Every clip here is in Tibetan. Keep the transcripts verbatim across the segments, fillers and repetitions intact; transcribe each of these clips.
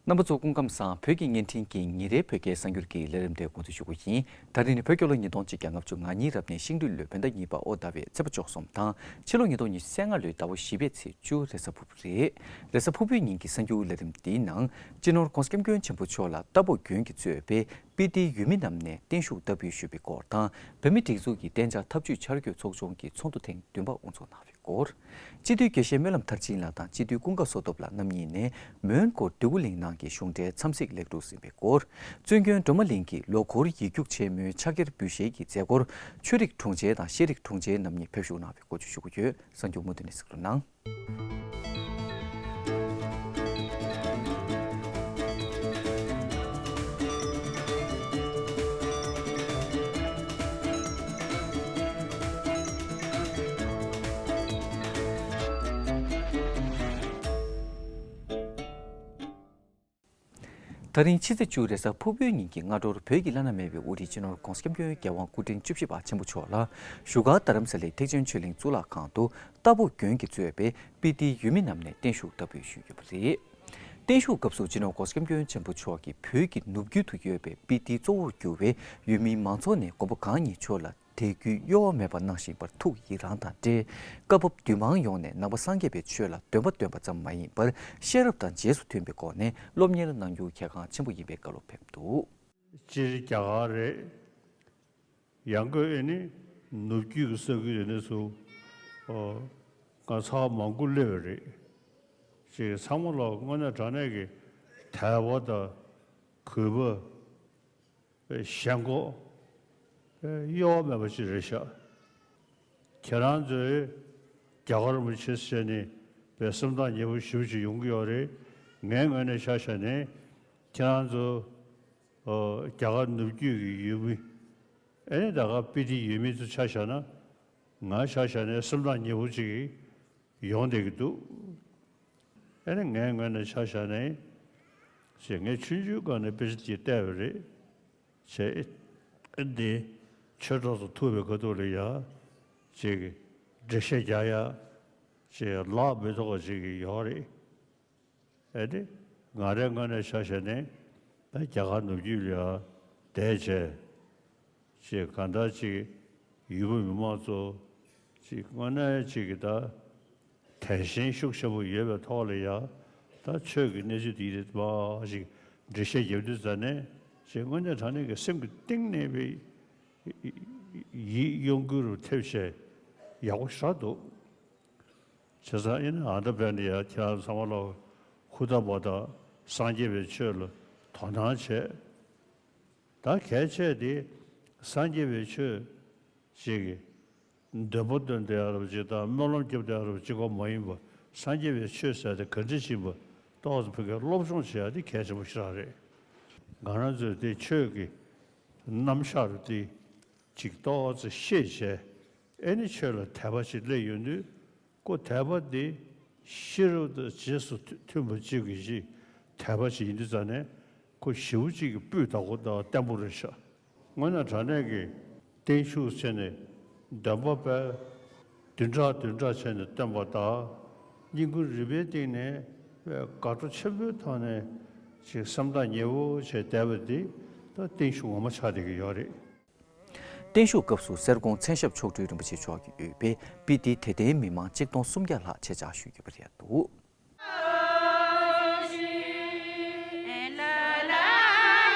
རྣམ་པ་ཚོ་སྐུ་ཁམས་བཟང་། བོད་ཀྱི་བརྙན་འཕྲིན་གྱི་ཉིན་རེའི་བོད་སྐད་གསར་འགྱུར་གྱི་ལས་རིམ་དེ་འགོ་འཛུགས་ཞུ་རྒྱུ་ཡིན། ད་རིང་ནི་བོད་རྒྱལ་ལོ་ཉིས་སྟོང་གཅིག་བརྒྱ་ལྔ་བཅུ་ང་གཉིས་རབ་གནས་ཤིང་སྦྲུལ་ལོའི་བོད་ཟླ་གཉིས་པ་ཨོ་ཟླ་བའི་ཚེས་པ་བཅུ་གསུམ་དང་ཕྱི་ལོ་ཉིས་སྟོང་ཉི་ཤུ་རྩ་ལྔ་ལོའི་ཟླ་བ་བཞི་པའི་ཚེས་བཅུ་རེས་གཟའ་ཕུར་བུ་རེད། རེས་གཟའ་ཕུར་བུའི་ཉིན་གྱི་གསར་འགྱུར་ལས་རིམ་འདིའི་ནང་སྤྱི་ནོར་༧གོང་ས་༧སྐྱབས་མགོན་ཆེན་པོ་མཆོག་ལ་རྟ་ཕོ་དགོན་གྱིས་གཙོས་པའི་སྤི་ཏིའི་ཡུལ་མི་རྣམས་ནས་བརྟན་བཞུགས་བསྟར་འབུལ་ཞུས་པའི་སྐོར་དང་། བོད་མིའི་སྒྲིག་འཛུགས་ཀྱི་གཏན་འཇགས་འཐབ་ཇུས་འཆར་འགོད་ཚོགས་ཆུང་གི་ཚོགས་འདུ་ཐེངས་བདུན་པ་དབུ་འཛུགས་གནང་བའི་སྐོར། སྤྱི་འཐུས་དགེ་བཤེས་སྨོན་ལམ་མཐར་ཕྱིན་ལགས་དང་སྤྱི་འཐུས་ཀུན་དགའ་བསོད་སྟོབས་ལགས་རྣམ་གཉིས་ནས་མོན་གྷོ་འདོད་རྒུ་གླིང་ནང་གི་གཞུང་འབྲེལ་འཚམས་གཟིགས་ལེགས་གྲུབ་ཟིན་པའི་སྐོར། བཙུན་དགོན་སྒྲོལ་མ་གླིང་གི་ལོ་འཁོར་ཡིག་རྒྱུགས་ཆེན་མོའི་ཕྱག་འཁྱེར་འབུལ་བཞེས་ཀྱི་མཛད་སྒོར་ཆོས་རིག་དྲུང་ཆེ་དང་ཤེས་རིག་དྲུང་ཆེ་རྣམ་གཉིས་ཕེབས་བཞུགས་གནང་བའི་སྐོར་བཅས་ཞུ་རྒྱུ་ཡོད། གསར་འགྱུར་མུ་མཐུད་ནས་གཟིགས་རོགས་གནང་། ད་རིང་ཕྱི་ཚེས་བཅུ་རེས་གཟའ་ཕུར་བུའི་ཉིན་གྱི་སྔ་དྲོར་བོད་ཀྱི་བླ་ན་མེད་པའི་དབུ་ཁྲིད་སྤྱི་ནོར་༧གོང་ས་༧སྐྱབས་མགོན་རྒྱལ་དབང་སྐུ་ཕྲེང་བཅུ་བཞི་པ་ཆེན་པོ་མཆོག་ལ་བཞུགས་སྒར་རྡ་རམ་ས་ལའི་ཐེག་ཆེན་ཆོས་གླིང་གཙུག་ལག་ཁང་དུ་རྟ་ཕོ་དགོན་གྱིས་གཙོས་པའི་སྤི་ཏིའི་ཡུལ་མི་རྣམས་ནས་བརྟན་བཞུགས་བསྟར་འབུལ་ཞུས་ཡོད་པ་རེད། བརྟན་བཞུགས་སྐབས་སུ་སྤྱི་ནོར་༧གོང་ས་༧སྐྱབས་མགོན་ཆེན་པོ་མཆོག་གིས་བོད་ཀྱི་ནུབ་རྒྱུད་དུ་ཡོད་པའི་སྤི་ཏི་གཙོ་བོར་གྱུར་བའི་ཡུལ་མིའི་མང་ཚོགས་ནས་མགོན་པོ་གང་ཉིད་མཆོག་ལ་དད་གུས་གཡོ་བ་མེད་པར་གནང་བཞིན་པར་ཐུགས་ཡི་རངས་དང་འབྲེལ། སྐབས་བབ་འདུས་མང་ཡོངས་ནས་ནང་པ་སངས་རྒྱས་པའི་ཆོས་ལ་འདོན་པ་འདོན་པ་ཙམ་མ་ཡིན་པར་ཤེས་རབ་དང་རྗེས་སུ་མཐུན་པའི་སྒོ་ནས་སློབ་གཉེར་གནང་རྒྱུ་གལ་འགངས་ཆེན་པོ་ཡིན་པའི་བཀའ་སློབ་ཕེབས་འདུག། སྤྱིར་རྒྱ་གར་རེད། ཡང་སྒོས་ཨེ་ནི་ནུབ་རྒྱུད་ཀྱི་ས་ཁུལ་དེ་ནས་སུ། ཨོ། ང་ཚ་བ་མང་པོ་སླེབས་པ་རེད། ཅེས་ཚང་མ་ལ་དངོས་གནས་དྲང་གནས་ཀྱི་དད་པ་དང་གུས་པ། ཞེན་ཁོག་གཡོ་བ་མེད་པ་ཅིག་རེད་ཤག། ཁྱེད་རང་ཚོས་རྒྱ་གར་རིན་པོ་ཆེ་ཟེར་ནས་པའི་སེམས་ཐག་ཉེ་པོ་ཞེ་པོ་ཅིག་ཡོང་གི་ཡོད་རེད། ངའི་ངོས་ནས་ཆ་བཞག་ནས་ཁྱེད་རང་ཚོ་ཨོ་རྒྱ་གར་ནུབ་རྒྱུད་ཀྱི་ཡུལ་མི་ཨེ་ནི་ད་ག་སྤི་ཏི་ཡུལ་མི་ཚོ་ཆ་བཞག་ན་ང་ཆ་བཞག་ནས་སེམས་ཐག་ཉེ་པོ་ཅིག་ཡོང་བསྡད་ཀྱི་འདུག། ཨེ་ནི་ངའི་ངོས་ནས་ཆ་བཞག་ནས་ཅེས་ངས་ཆུང་ཆུང་སྒང་ནས་དཔེ་ཆ་དེ་བལྟས་པ་རེད། ཅེས་ཨེ་འདི་ཆོས་གྲོགས་སུ་ཐུག་པའི་ཁ་ཐུག་ལ་ཡ་ཅེས་འགྲེལ་བཤད་རྒྱག་ཡ་ཅེས་ལག་མི་ཐོགས་པ་ཅིག་ཡོད་རེད། ཨེ་དེ་ང་རའི་ངོས་ནས་ཆ་བཞག་ནས་ད་རྒྱ་གར་ནུབ་རྒྱུད་ལ་ཡ་བསྡད་བྱས། ཅེས་གང་ལྟར་ཅིག་ཡུལ་པོ་མི་མང་ཚོ་ཅིག་དངོས་གནས་ཅིག་གི་ད་དད་ཞེན་ཤུགས་ཆེན་པོ་ཡོད་པའི་ཐོག་ལ་ཡ་ད་ཆོས་ཀྱི་གནས་ཚུལ་འདི་རེད་པ་ཞིག་འགྲེལ་བཤད་རྒྱབ་དུས་ཙ་ནས་ཅིག་དངོས་གནས་དྲང་གནས་ཀྱི་སེམས་ཀྱི་གཏིང་ནས་པའི་ཡིད་གཡོ་འགུལ་རུ་ཐེབས་བྱས་ཡག་པོ་ཞེ་དྲག་འདུག། བྱས་ཙང་ཨེ་ནི་ཨ་ད་བས་ནི་ཡ་ཁྱེད་རང་ཚང་མ་ལ་ཧུར་ཐག་པ་དང་སངས་རྒྱས་པའི་ཆོས་ལ་དོ་སྣང་བྱས། ད་གལ་ཆེ་དེ་སངས་རྒྱས་པའི་ཆོས་ཅིག་གི་འདོན་པ་འདོན་བསྡད་ཡ་རབ་ཅིག་དང་སྨོན་ལམ་རྒྱབ་བསྡད་ཡ་རབ་ཅིག་ག་མ་ཡིན་པ་སངས་རྒྱས་པའི་ཆོས་ཟེར་དེ་ག་འདྲ་ཞིག་ཡིན་པ་ཏོག་ཙམ་བོད་སྐད་སློབ་སྦྱོང་བྱེད་ཡ་དེ་གལ་ཆེན་པོ་ཞེ་དྲག་རེད། ང་རང་ཚོས་དེ་ཆོས་ཀྱི་རྣམ་གཞག་རུ་དེ་ཅིག་ཏོག་ཙམ་ཤེས་བྱས་ཨེ་ནི་ཆོས་ལ་དད་པ་ཞིག་སླེབས་ཡོང་དུས། ཁོ་དད་པ་འདི་ཤེས་རབ་དང་རྗེས་སུ་མཐུན་པ་གཅིག་གི་ཞིག་དད་པ་ཞིག་ཡིན་དུས་ཙང་ནས་ཁོ་ཞེ་པོ་གཅིག་གི་སྤུས་དག་པོ་དང་བརྟན་པོ་རེད་ཤག། དངོས་གནས་དྲང་གནས་ཀྱི་བརྟན་བཞུགས་བྱས་ནས་འདོན་པ་དཔེ་བདུན་ཕྲག་བདུན་ཕྲག་བྱས་ནས་བཏོན་པ་དང་། བསྙེན་བཀུར་རིམ་པའི་སྟེང་ནས་དཔེ་དགའ་སྤྲོ་ཆེན་པོའི་ཐོག་ནས་ཅིག་སེམས་ཐག་ཉེ་བོ་བྱས་བསྡད་པ་འདི་ད་བརྟན་བཞུགས་ངོ་མ་ཆགས་བསྡད་ཀྱི་ཡོད་རེད། བརྟན་བཞུགས་སྐབས་སུ་གསེར་ཀོང་མཚན་ཞབས་མཆོག་སྤྲུལ་རིན་པོ་ཆེ་མཆོག་གིས་དབུས་པའི་སྤི་ཏི་དད་ལྡན་མི་མང་གཅིག་སྟོང་སུམ་བརྒྱ་ལྷག་ཆེད་བཅར་ཞུས་ཡོད་པ་རེད་འདུག།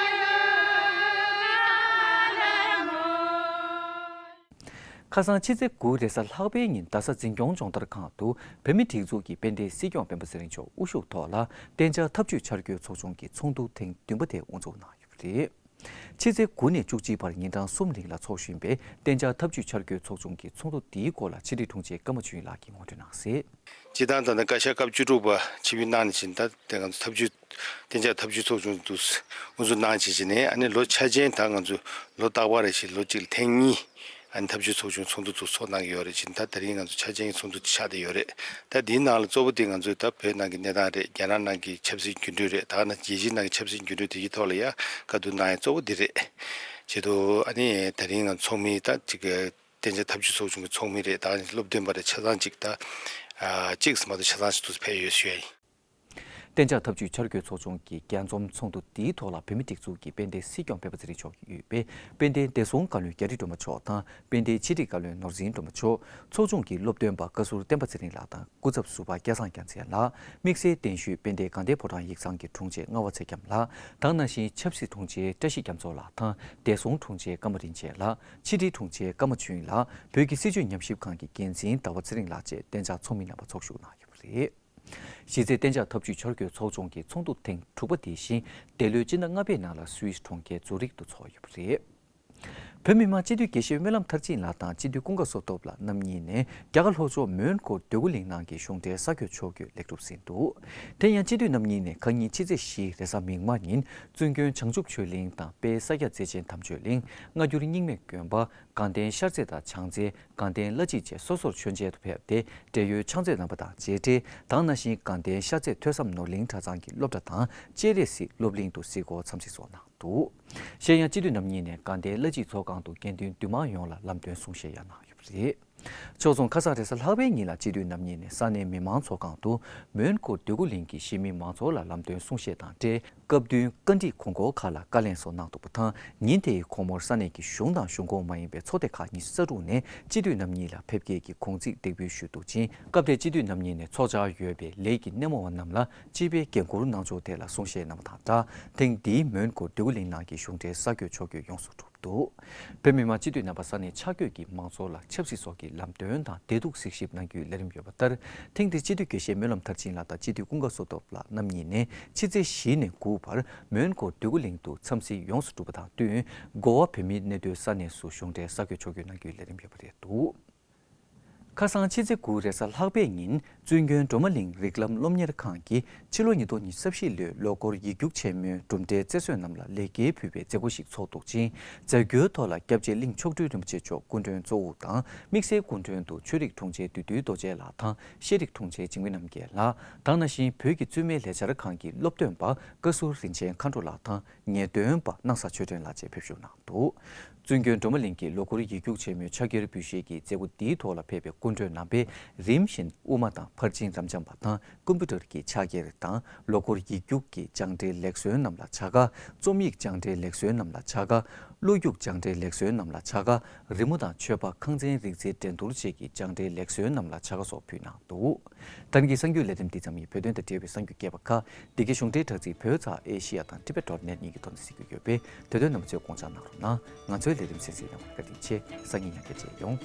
ཁ་སང་ཕྱི་ཚེས་དགུ་རེས་གཟའ་ལྷག་པའི་ཉིན་རྡ་ས་འཛིན་སྐྱོང་སྦྱོང་བརྡར་ཁང་དུ་བོད་མིའི་སྒྲིག་འཛུགས་ཀྱི་དཔལ་ལྡན་སྲིད་སྐྱོང་སྤེན་པ་ཚེ་རིང་མཆོག་དབུ་བཞུགས་ཐོག་ལ་གཏན་འཇགས་འཐབ་ཇུས་འཆར་འགོད་ཚོགས་ཆུང་གི་ཚོགས་འདུ་ཐེངས་བདུན་པ་དེ་དབུ་འཛུགས་གནང་ཡོད་པ་རེད། ཕྱི་ཚེས་དགུ་ནས་བཅུ་གཅིག་བར་ཉིན་གྲངས་གསུམ་རིང་ལ་འཚོགས་བཞིན་པའི་གཏན་འཇགས་འཐབ་ཇུས་འཆར་འགོད་ཚོགས་ཆུང་གི་ཚོགས་འདུ་འདིའི་སྐོར་ལ་ཕྱི་དྲིལ་དྲུང་ཆེ་ཀརྨ་ཆོས་དབྱིངས་ལགས་ཀྱིས་ངོ་སྤྲོད་གནང་གསལ། སྤྱིར་བཏང་ད་ལྟ་བཀའ་ཤག་སྐབས་བཅུ་དྲུག་པ་ཆིབས་བསྒྱུར་གནང་ནས་བཞིན་ད་དེ་ང་ཚོ་འཐབ་ཇུས་གཏན་འཇགས་འཐབ་ཇུས་ཚོགས་ཆུང་དུ་དབུ་འཛུགས་གནང་བྱས་བྱས་ནས་ཨ་ནི་ལོ་འཆར་ཅན་ད་ང་ཚོ་ལོ་རྟག་པར་རེ་བཞིན་ལོ་གཅིག་ལ་ཐེངས་གཉིས་ཨ་ནི་འཐབ་ཇུས་ཚོགས་ཆུང་ཚོགས་འདུ་དུ་ཚོགས་གནང་གི་ཡོད་རེད་བྱས་ནས་ད་དེ་རིང་ང་ཚོ་འཆར་ཅན་གྱི་ཚོགས་འདུ་དེ་ཆགས་བསྡད་ཡོད་རེད། ད་འདིའི་ནང་ལ་གཙོ་བོ་དེ་ང་ཚོའི་ད་བོད་ནང་གི་གནས་སྟངས་རེད། རྒྱ་ནག་ནང་གི་ཆབ་སྲིད་འགྱུར་འགྲོས་རེད། ད་ནི་རྒྱལ་སྤྱིའི་ནང་གི་ཆབ་སྲིད་འགྱུར་འགྲོས་དེ་གའི་ཐོག་ལ་ཡ་བཀའ་བསྡུར་གནང་ཡ་གཙོ་བོ་འདི་རེད། བྱས་འདུག་ཨ་ནི་དེ་རིང་ང་ཚོགས་མི་ད་ཅིག་གཏན་འཇགས་འཐབ་ཇུས་ཚོགས་ཆུང་གི་ཚོགས་མི་རེད། ད་ནི་སློབ་སྟོན་པ་རེད། ཆ་ཚང་ཅིག་ད་ཨ་གཅིག་ཙམ་མ་གཏོགས་ཆ་ཚང་ཞིག་ཏུ་ཕེབས་ཡོད་ཞུ་ཡ་ཡིན། གཏན་འཇགས་འཐབ་ཇུས་འཆར་འགོད་ཚོགས་ཆུང་གི་རྒྱས་འཛོམས་ཚོགས་འདུ་འདིའི་ཐོག་ལ་བོད་མི་སྒྲིག་འཛུགས་ཀྱི་དཔལ་ལྡན་སྲིད་སྐྱོང་སྤེན་པ་ཚེ་རིང་མཆོག་ཡོད་པས། དཔལ་ལྡན་བདེ་སྲུང་བཀའ་བློན་རྒྱ་རི་སྒྲོལ་མ་མཆོག་དང་། དཔལ་ལྡན་ཕྱི་དྲིལ་བཀའ་བློན་ནོར་འཛིན་སྒྲོལ་མ་མཆོག་ཚོགས་ཆུང་གི་སློབ་སྟོན་པ་བཀའ་ཟུར་བསྟན་པ་ཚེ་རིང་ལགས་དང་། སྐུ་ཚབ་ཟུར་པ་སྐལ་བཟང་རྒྱལ་མཚན་ལགས། དམིགས་བསལ་གདན་ཞུས་དཔལ་ལྡན་དགའ་ལྡན་ཕོ་བྲང་ཡིག་ཚང་གི་དྲུང་ཆེ་རྔ་བ་ཚེ་རྒྱམ་ལགས་དང་། ནང་བཞིན་ཆབ་སྲིད་དྲུང་ཆེ་བཀྲ་ཤིས་རྒྱ་མཚོ་ལགས་དང་། བདེ་སྲུང་དྲུང་ཆེ་ཀརྨ་རིན་ཆེན་ལགས། ཕྱི་དྲིལ་དྲུང་ཆེ་ཀརྨ་ཆོས་དབྱིངས་ལགས། བོད་ཀྱི་སྲིད་བྱུས་ཉམས་ཞིབ་ཁང་གི་འགན་འཛིན་ཟླ་བ་ཚེ་རིང་ལགས་བཅས་གཏན་འཇགས་ཚོགས་མི་རྣམ་པ་ཚོགས་ཞུགས་གནང་ཡོད་པ་རེད། གཞི་རྩའི་གཏན་འཇགས་འཐབ་ཇུས་འཆར་འགོད་ཚོགས་ཆུང་གི་ཚོགས་འདུ་ཐེངས་དྲུག་པ་དེ་བཞིན་འདི་ལོའི་སྤྱི་ཟླ་ལྔ་པའི་ནང་ལ་སུད་སི་གྲོང་ཁྱེར་ཛུ་རིག་ཏུ་འཚོགས་ཡོད་པ་རེད། བོད་མི་མང་སྤྱི་འཐུས་དགེ་བཤེས་སྨོན་ལམ་མཐར་ཕྱིན་ལགས་དང་སྤྱི་འཐུས་ཀུན་དགའ་བསོད་སྟོབས་ལགས་རྣམ་གཉིས་ནས་རྒྱ་གར་ལྷོ་ཕྱོགས་མོན་གྷོ་འདོད་རྒུ་གླིང་ནང་གི་གཞུང་འབྲེལ་གསར་འགོད་ཕྱོགས་བསྐྱོད་ལེགས་གྲུབ་ཟིན་འདུག་དེ་ཡང་སྤྱི་འཐུས་རྣམ་གཉིས་ནས་ཁ་ཉིན་ཕྱི་ཚེས་བཞི་རེས་གཟའ་མིག་དམར་ཉིན་བཙུན་དགོན་བྱང་ཆུབ་ཆོས་གླིང་དང་དཔལ་ས་སྐྱ་མཛེས་ཆེན་དམ་ཆོས་གླིང་། སྔ་འགྱུར་རྙིང་མའི་དགོན་པ། དགའ་ལྡན་ཤར་རྩེ་དང་བྱང་རྩེ། དགའ་ལྡན་བླ་སྤྱི་བཅས་སོ་སོར་མཆོད་མཇལ་དུ་ཕེབས་ཏེ། བགྲེས་ཡོལ་ཕྱག་མཛོད་རྣམ་པ་དང་མཇལ་འཕྲད་དང་། ནང་བཞིན་དགའ་ལྡན་ཤར་རྩེ་ཐོས་བསམ་ནོར་གླིང་གྲྭ་ཚང་གི་སློབ་གྲྭ་དང་སྤྱན་རས་གཟིགས་སློབ་གླིང་དུ་གཟིགས་སྐོར་འཚམས་གཟིགས་སོགས་གནང་འདུག་གཞན་ཡང་སྤྱི་འཐུས་རྣམ་གཉིས་ནས་དགའ་ལྡན་བླ་སྤྱི་ཚོགས་ཁང་དུ་དགེ་འདུན་འདུས་མང་ཡོངས་ལ་ལམ་སྟོན་གསུང་བཤད་ཡང་གནང་ཡོད་པ་རེད། ཕྱོགས་མཚུངས་ཁ་སང་རེས་གཟའ་ལྷག་པའི་ཉིན་ལ་སྤྱི་འཐུས་རྣམ་གཉིས་ནས་ས་གནས་མི་མང་ཚོགས་ཁང་དུ་མོན་གྷོ་འདོད་རྒུ་གླིང་གི་གཞིས་མི་མང་ཚོགས་ལ་ལམ་སྟོན་གསུང་བཤད་དང་འབྲེལ། སྐབས་བསྟུན་བཀའ་འདྲི་དགོངས་སྐོར་ཁག་ལ་བཀའ་ལན་སོགས་གནང་འདུག་པ་དང་། ཉིན་དེའི་དགོང་མོར་ས་གནས་ཀྱི་གཞུང་དང་གཞུང་ཁོངས་མ་ཡིན་པའི་ཚོགས་སྡེ་ཁག་ཉི་ཤུ་རྩ་དྲུག་ནས་སྤྱི་འཐུས་རྣམ་གཉིས་ལ་ཕེབས་སྐྱེལ་གྱི་དགོངས་ཚིག་འདེགས་འབུལ་ཞུས་འདུག་ཅིང་། སྐབས་དེར་སྤྱི་འཐུས་རྣམ་གཉིས་ནས་ཚོགས་བཅར་ཡོད་པའི་ལས་ཀྱི་སྣེ་མོ་བ་རྣམས་ལ་སྤྱི་པའི་འགན་འཁུར་གནང་ཕྱོགས་ཐད་ལ་གསུང་བཤད་གནང་བ་དང་སྦྲགས། ཐེངས་འདིའི་མོན་གྷོ་འདོད་རྒུ་གླིང་ནང་གི་གཞུང་འབྲེལ་གསར་འགོད་ཕྱོགས་བསྐྱོད་ཡོངས་སུ་གྲུབ་འདུག་བོད་མི་མང་སྤྱི་འཐུས་རྣམ་པ་ས་གནས་ཆ་བགོས་ཀྱི་མང་ཚོགས་ལ་ཆབ་སྲིད་སོགས་ཀྱི་ལམ་སྟོན་དང་བདེ་སྡུག་གཟིགས་ཞིབ་གནང་རྒྱུའི་ལས་རིམ་ཡོད་པ་ལྟར། ཐེངས་འདིར་སྤྱི་འཐུས་དགེ་བཤེས་སྨོན་ལམ་མཐར་ཕྱིན་ལགས་དང་སྤྱི་འཐུས་ཀུན་དགའ་བསོད་སྟོབས་ལགས་རྣམ་གཉིས་ནས་ཕྱི་ཚེས་བཞི་ནས་དགུ་བར་མོན་གྷོ་འདོད་རྒུ་གླིང་དུ་འཚམས་གཟིགས་ཡོངས་སུ་གྲུབ་པ་དང་བསྟུན། གོ་བ་བོད་མིའི་གནས་སྡོད་ས་གནས་སུ་གཞུང་འབྲེལ་གསར་འགོད་ཕྱོགས་བསྐྱོད་གནང་རྒྱུའི་ལས་རིམ་ཡོད་པ་རེད་འདུག་ཁ་སང་ཕྱི་ཚེས་དགུ་རེས་གཟའ་ལྷག་པའི་ཉིན་བཙུན་དགོན་སྒྲོལ་མ་གླིང་རིགས་ལམ་སློབ་གཉེར་ཁང་གིས་ཕྱི་ལོ་ཉིས་སྟོང་ཉི་ཤུ་རྩ་བཞི་ལོའི་ལོ་འཁོར་ཡིག་རྒྱུགས་ཆེན་མོའི་གྲུབ་འབྲས་རྩེར་སོན་རྣམས་ལ་ལེགས་སྐྱེས་ཕུལ་བའི་མཛད་སྒོ་ཞིག་ཚོགས་འདུག་ཅིང་། མཛད་སྒོའི་ཐོག་ལ་སྐྱབས་རྗེ་གླིང་མཆོག་སྤྲུལ་རིན་པོ་ཆེ་མཆོག་སྐུ་མགྲོན་གཙོ་བོ་དང་། དམིགས་བསལ་སྐུ་མགྲོན་དུ་ཆོས་རིག་དྲུང་ཆེ་བདུད་འདུལ་རྡོ་རྗེ་ལགས་དང་། ཤེས་རིག་དྲུང་ཆེ་འཇིགས་མེད་རྣམ་རྒྱལ་ལགས་དང་། ནང་བཞིན་བོད་ཀྱི་བཙུན་མའི་ལས་འཆར་ཁང་གི་སློབ་སྟོན་པ་བཀའ་ཟུར་རིན་ཆེན་མཁའ་འགྲོ་ལགས་དང་། ངེས་སྟོན་པ་སྣང་ས་ཆོས་སྒྲོན་ལགས་བཅས་ཕེབས་བཞུགས་གནང་འདུག་བཙུན་དགོན་སྒྲོལ་མ་གླིང་གི་ལོ་འཁོར་ཡིག་རྒྱུགས་ཆེན་མོའི་ཕྱག་འཁྱེར་འབུལ་བཞེས་ཀྱི་མཛད་སྒོ་འདིའི་ཐོག་ལ་ཕེབས་པའི་སྐུ་མགྲོན་རྣམ་པས་རིམ་བཞིན་དབུ་མ་དང་ཕར་ཕྱིན་རབ་འབྱམས་པ་དང་ཀམ་པུ་ཊར་གྱི་ཕྱག་འཁྱེར་དང་། ལོ་འཁོར་ཡིག་རྒྱུགས་ཀྱི་སྦྱངས་འབྲས་ལེགས་གསོལ་རྣམས་ལ་བྱ་དགའ། རྩོམ་ཡིག་སྦྱངས་འབྲས་ལེགས་གསོལ་རྣམས་ལ་བྱ་དགའ། བློ་རྒྱུགས་སྦྱངས་འབྲས་ལེགས་གསོལ་རྣམས་ལ་བྱ་དགའ། རི་མོ་དང་མཆོད་པ་ཁང་ཚན་རིག་རྩལ་འགྲན་བསྡུར་བཅས་ཀྱི་སྦྱངས་འབྲས་ལེགས་གསོལ་རྣམས་ལ་བྱ་དགའ་སོགས་ཕུལ་གནང་འདུག་ད་རིང་གི་གསར་འགྱུར་ལས་རིམ་འདི་ཙམ་ཡིན། བོད་དོན་དང་འབྲེལ་བའི་གསར་འགྱུར་རྒྱས་པ་ཁག་འདི་གའི་གཞུང་འབྲེལ་དྲ་ཚིགས་བོད་ཚགས་ཨེ་ཤི་ཡ་དང་ཊི་བེཊ་ཌོཊ་ནེཊ་གཉིས་ཀྱི་ཐོག་ནས་གཟིགས་རྒྱུ་ཡོད་པས། དེ་དོན་རྣམ་པ་ཚོས་དགོངས་འཇགས་གནང་རོགས་གནང་། ང་ཚོའི་ལས་རིམ་གསན་གཟིགས་གནང་བར་བཀའ་དྲིན་ཆེ། སང་ཉིན་ཡང་བསྐྱར་མཇལ་ཡོང་།